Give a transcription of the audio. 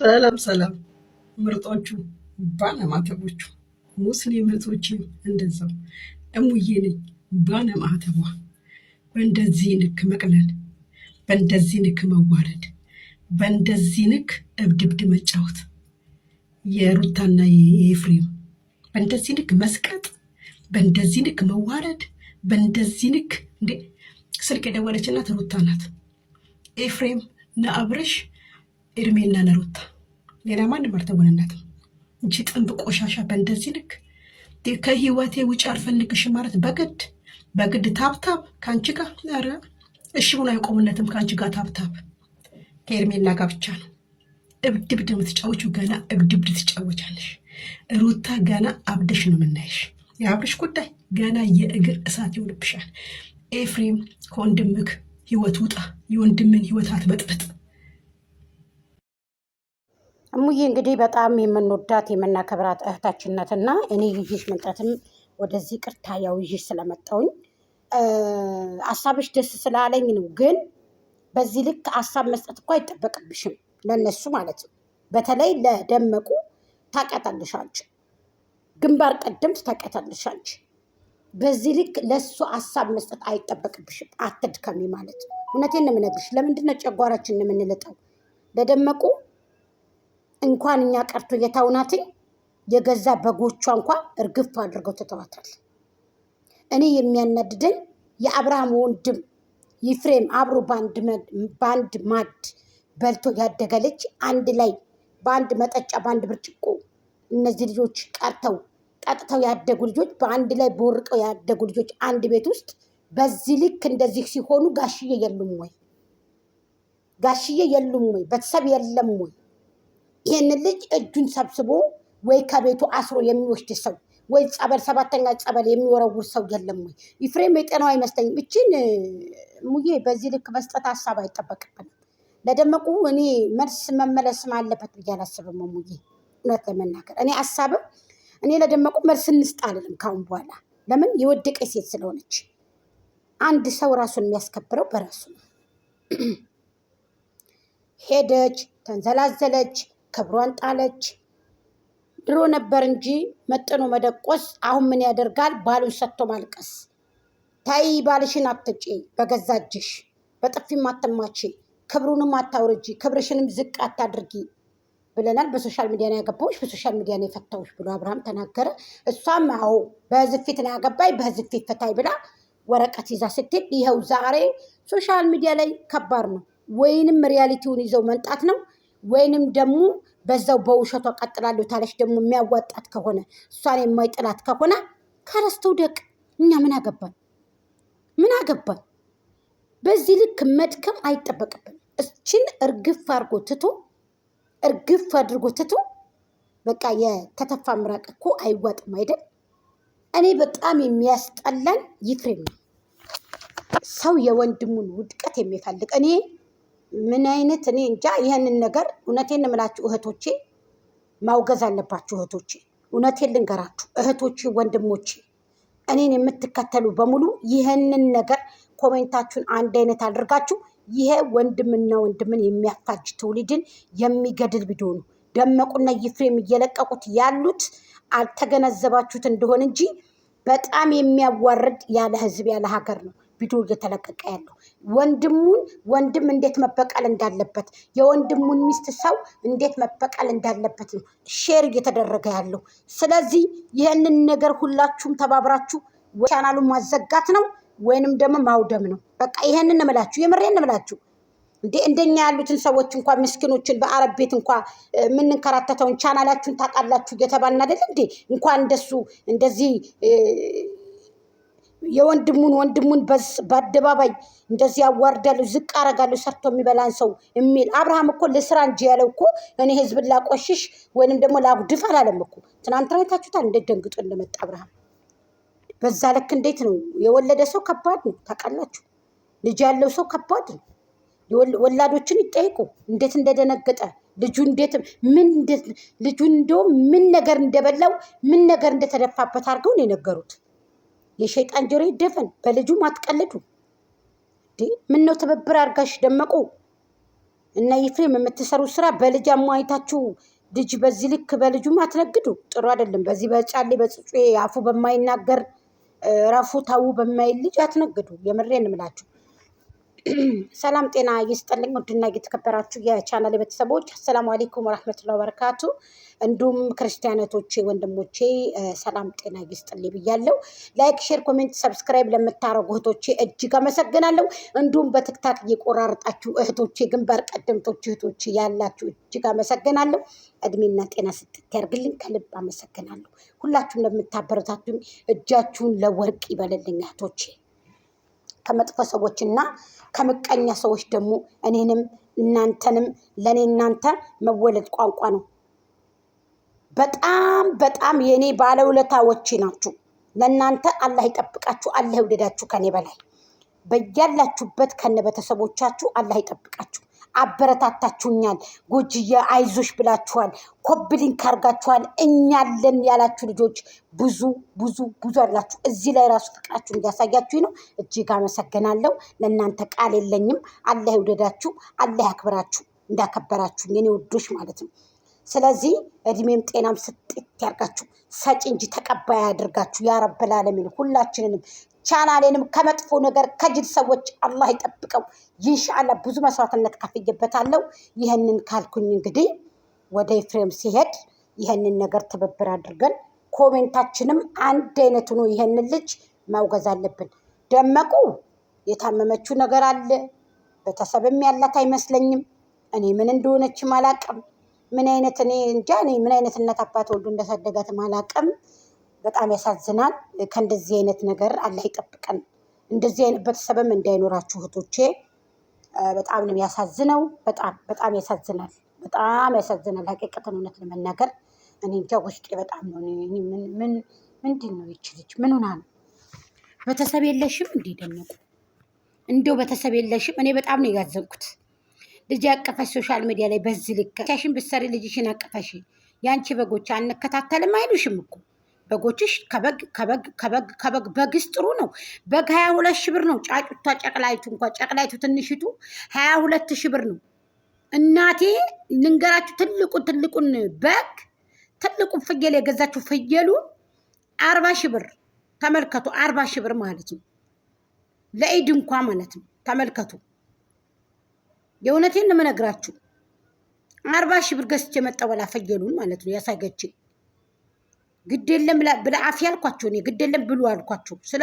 ሰላም ሰላም ምርጦቹ ባለማተቦቹ ሙስሊም እህቶቼም እንደዛው እሙዬ ነኝ ባለማተቧ። በእንደዚህ ንክ መቅለል፣ በእንደዚህ ንክ መዋረድ፣ በእንደዚህ ንክ እብድብድ መጫወት የሩታና የኤፍሬም በእንደዚህ ንክ መስቀጥ፣ በእንደዚህ ንክ መዋረድ፣ በእንደዚህ ንክ እንዴ! ስልክ የደወለች እናት ሩታ ናት። ኤፍሬም ነአብርሽ ኤርሜና ነሩታ ሌላ ማንም አልተወነናትም። እንቺ ጥንብ ቆሻሻ በእንደዚህ ልክ ከህይወቴ ውጭ አልፈልግሽም ማለት በግድ በግድ tap tap ከአንቺ ጋር፣ ኧረ እሺ ብሎ አይቆምለትም። ከአንቺ ጋር tap tap ከኤርሜላ ጋር ብቻ ነው። እብድብድ የምትጫወቺው ገና እብድብድ ትጫወቻለሽ። ሩታ ገና አብደሽ ነው የምናይሽ። የአብርሽ ጉዳይ ገና የእግር እሳት ይሆንብሻል። ኤፍሬም ከወንድምክ ህይወት ውጣ። የወንድምን ህይወት አትበጥብጥ። እሙዬ እንግዲህ በጣም የምንወዳት የምናከብራት እህታችን ናትና እኔ ይዤሽ መምጣትም ወደዚህ ቅርታ ያው ይዤሽ ስለመጣሁኝ ሀሳብሽ ደስ ስላለኝ ነው። ግን በዚህ ልክ ሀሳብ መስጠት እኮ አይጠበቅብሽም ለነሱ ማለት ነው። በተለይ ለደመቁ ታውቂያታለሽ አንቺ፣ ግንባር ቀደምት ታውቂያታለሽ አንቺ። በዚህ ልክ ለእሱ ሀሳብ መስጠት አይጠበቅብሽም። አትድከሚ ማለት ነው። እውነቴን ነው የምነግርሽ። ለምንድን ነው ጨጓራችንን የምንልጠው? ለደመቁ እንኳን እኛ ቀርቶ የታውናትኝ የገዛ በጎቿ እንኳ እርግፍ አድርገው ትተዋታል። እኔ የሚያናድደኝ የአብርሃም ወንድም ይፍሬም አብሮ በአንድ ማድ በልቶ ያደገ ልጅ አንድ ላይ በአንድ መጠጫ በአንድ ብርጭቆ እነዚህ ልጆች ቀርተው ጠጥተው ያደጉ ልጆች በአንድ ላይ ቦርቀው ያደጉ ልጆች አንድ ቤት ውስጥ በዚህ ልክ እንደዚህ ሲሆኑ ጋሽዬ የሉም ወይ? ጋሽዬ የሉም ወይ? ቤተሰብ የለም ወይ? ይህንን ልጅ እጁን ሰብስቦ ወይ ከቤቱ አስሮ የሚወስድ ሰው ወይ ጸበል ሰባተኛ ጸበል የሚወረውር ሰው የለም ወይ? ኢፍሬም የጤናው አይመስለኝም። እችን ሙዬ በዚህ ልክ መስጠት ሀሳብ አይጠበቅብንም። ለደመቁ እኔ መልስ መመለስም አለበት ብዬ አላስብም። ሙዬ እውነት ለመናገር እኔ ሀሳብም እኔ ለደመቁ መልስ እንስጥ አልልም ካሁን በኋላ። ለምን የወደቀ ሴት ስለሆነች። አንድ ሰው ራሱን የሚያስከብረው በራሱ ነው። ሄደች፣ ተንዘላዘለች፣ ክብሯን ጣለች። ድሮ ነበር እንጂ መጥኖ መደቆስ፣ አሁን ምን ያደርጋል ባሉን ሰጥቶ ማልቀስ። ታይ ባልሽን አትጪ በገዛ እጅሽ፣ በጥፊም አትማቺ፣ ክብሩንም አታውርጂ፣ ክብርሽንም ዝቅ አታድርጊ ብለናል። በ social media ነው ያገባሁሽ፣ በ social media ነው የፈታሁሽ ብሎ አብርሃም ተናገረ። እሷም አዎ በህዝብ ፊት ነው ያገባኝ፣ በህዝብ ፊት ፈታኝ ብላ ወረቀት ይዛ ስትሄድ ይኸው ዛሬ social media ላይ ከባድ ነው። ወይንም reality ውን ይዘው መምጣት ነው ወይንም ደግሞ በዛው በውሸቷ ቀጥላለሁ ታለች። ደግሞ የሚያዋጣት ከሆነ እሷን የማይጥላት ከሆነ ካረስተው ደቅ እኛ ምን አገባን? ምን አገባን? በዚህ ልክ መድከም አይጠበቅብን። እችን እርግፍ አድርጎ ትቶ እርግፍ አድርጎ ትቶ በቃ የተተፋ ምራቅ እኮ አይዋጥም አይደል? እኔ በጣም የሚያስጠላን ይፍሬም ነው። ሰው የወንድሙን ውድቀት የሚፈልግ እኔ ምን አይነት እኔ እንጃ። ይህንን ነገር እውነቴን እምላችሁ እህቶቼ ማውገዝ አለባችሁ። እህቶቼ እውነቴን ልንገራችሁ እህቶቼ፣ ወንድሞቼ እኔን የምትከተሉ በሙሉ ይህንን ነገር comment ኣችሁን አንድ አይነት አድርጋችሁ ይሄ ወንድምና ወንድምን የሚያፋጅ ትውልድን የሚገድል ቪዲዮ ነው። ደመቁና ይፍሬም እየለቀቁት ያሉት አልተገነዘባችሁት እንደሆን እንጂ በጣም የሚያዋርድ ያለ ህዝብ ያለ ሀገር ነው ቪዲዮ እየተለቀቀ ያለው። ወንድሙን ወንድም እንዴት መበቀል እንዳለበት የወንድሙን ሚስት ሰው እንዴት መበቀል እንዳለበት ነው share እየተደረገ ያለው። ስለዚህ ይህንን ነገር ሁላችሁም ተባብራችሁ ቻናሉን ማዘጋት ነው ወይንም ደግሞ ማውደም ነው። በቃ ይህንን እምላችሁ፣ የምሬን እምላችሁ እንዴ እንደኛ ያሉትን ሰዎች እንኳ ምስኪኖችን በአረብ ቤት እንኳ የምንንከራተተውን ቻናላችሁን ታውቃላችሁ እየተባልን አይደል እንዴ? እንኳን እንደሱ እንደዚህ የወንድሙን ወንድሙን በአደባባይ እንደዚህ ያዋርዳለሁ፣ ዝቅ አረጋለሁ፣ ሰርቶ የሚበላን ሰው የሚል አብርሃም እኮ ለስራ እንጂ ያለው እኮ እኔ ህዝብን ላቆሽሽ ወይንም ደግሞ ላጉድፍ አላለም እኮ። ትናንትና አይታችሁታል እንዴት ደንግጦ እንደመጣ አብርሃም። በዛ ልክ እንዴት ነው የወለደ ሰው ከባድ ነው ታውቃላችሁ። ልጅ ያለው ሰው ከባድ ነው። ወላዶችን ይጠይቁ እንዴት እንደደነገጠ ልጁ እንዴት ምን ልጁ እንደውም ምን ነገር እንደበላው ምን ነገር እንደተደፋበት አድርገው ነው የነገሩት። የሸይጣን ጆሮ ይደፈን። በልጁም አትቀልዱ። ምን ነው ትብብር አድርጋሽ ደመቁ እና ኤፍሬም የምትሰሩት ስራ በልጅ አሟይታችሁ ልጅ በዚህ ልክ በልጁም አትነግዱ፣ ጥሩ አይደለም። በዚህ በጫሌ በጽጩ አፉ በማይናገር ረፉ ተዉ በማይል ልጅ አትነግዱ። የምሬን እምላችሁ። ሰላም ጤና ይስጥልኝ። ውድና የተከበራችሁ የቻናል ቤተሰቦች አሰላሙ አለይኩም ወራህመቱላሂ ወበረካቱ። እንዲሁም ክርስቲያኖቼ ወንድሞቼ ሰላም ጤና ይስጥልኝ ብያለሁ። like፣ share፣ comment፣ subscribe ለምታረጉ እህቶቼ እጅግ አመሰግናለሁ። እንዲሁም በ TikTok እየቆራረጣችሁ እህቶቼ፣ ግንባር ቀደምቶች እህቶቼ ያላችሁ እጅግ አመሰግናለሁ። እድሜና ጤና ስጥት ያርግልኝ። ከልብ አመሰግናለሁ። ሁላችሁም ለምታበረታቱኝ እጃችሁን ለወርቅ ይበልልኝ እህቶቼ። ከመጥፎ ሰዎችና ከምቀኛ ሰዎች ደግሞ እኔንም እናንተንም ለእኔ እናንተ መወለድ ቋንቋ ነው። በጣም በጣም የእኔ ባለውለታዎች ናችሁ። ለእናንተ አላህ ይጠብቃችሁ፣ አላህ ይውደዳችሁ ከኔ በላይ በያላችሁበት ከነ ቤተሰቦቻችሁ አላህ ይጠብቃችሁ። አበረታታችሁኛል። ጎጅዬ አይዞሽ ብላችኋል። copy link አርጋችኋል። እኛለን ያላችሁ ልጆች ብዙ ብዙ ብዙ አላችሁ። እዚህ ላይ ራሱ ፍቅራችሁ እንዲያሳያችሁ ነው። እጅግ አመሰግናለሁ። ለእናንተ ቃል የለኝም። አላህ ይውደዳችሁ፣ አላህ ያክብራችሁ፣ እንዳከበራችሁ የኔ ውዶች ማለት ነው። ስለዚህ እድሜም ጤናም ስጥት ያርጋችሁ፣ ሰጪ እንጂ ተቀባይ ያድርጋችሁ። ያ ረበል ዓለሚን ሁላችንንም ቻናሌንም ከመጥፎ ነገር ከጅል ሰዎች አላህ ይጠብቀው። ኢንሻአላህ ብዙ መስዋዕትነት ከፍዬበታለሁ። ይህንን ካልኩኝ እንግዲህ ወደ ኤፍሬም ሲሄድ ይህንን ነገር ትብብር አድርገን comment ኣችንም አንድ አይነት ሆኖ ይህንን ልጅ ማውገዝ አለብን። ደመቁ የታመመችው ነገር አለ፣ ቤተሰብም ያላት አይመስለኝም። እኔ ምን እንደሆነችም አላቅም። ምን አይነት እኔ እንጃ፣ እኔ ምን አይነት እናት አባት ወልዶ እንደሰደጋትም አላቅም። በጣም ያሳዝናል። ከእንደዚህ አይነት ነገር አላህ ይጠብቀን። እንደዚህ አይነት ቤተሰብም እንዳይኖራችሁ እህቶቼ። በጣም ነው የሚያሳዝነው። በጣም በጣም ያሳዝናል። በጣም ያሳዝናል። ሀቂቀትን እውነት ለመናገር እኔ እንጃ ውስጤ በጣም ነው። ምን ምንድን ነው ይች ልጅ ምን ሆና ነው? ቤተሰብ የለሽም እንዴ ደመቁ? እንደው ቤተሰብ የለሽም? እኔ በጣም ነው ያዘንኩት። ልጅ ያቀፈሽ social media ላይ በዚህ ልክ ሻሽን ብትሰሪ ልጅሽን አቀፈሽ የአንቺ በጎች አንከታተልም አይሉሽም እኮ በጎችሽ ከበግ ከበግ ከበግ ከበግ በግስ ጥሩ ነው። በግ 22 ሺህ ብር ነው። ጫጩቷ ጨቅላይቱ እንኳ ጨቅላይቱ ትንሽቱ 22 ሺህ ብር ነው። እናቴ ልንገራችሁ፣ ትልቁን ትልቁን በግ ትልቁን ፍየል የገዛችሁ ፍየሉ 40 ሺህ ብር ተመልከቱ። 40 ሺህ ብር ማለት ነው ለኢድ እንኳ ማለት ነው። ተመልከቱ፣ የእውነቴን ነው የምነግራችሁ። 40 ሺህ ብር ገዝቼ መጣሁ በላ ፍየሉን ማለት ነው ያሳገችኝ። ግድ የለም ብለአፍ ያልኳቸው እኔ ግድ የለም ብሉ አልኳቸው። ስለ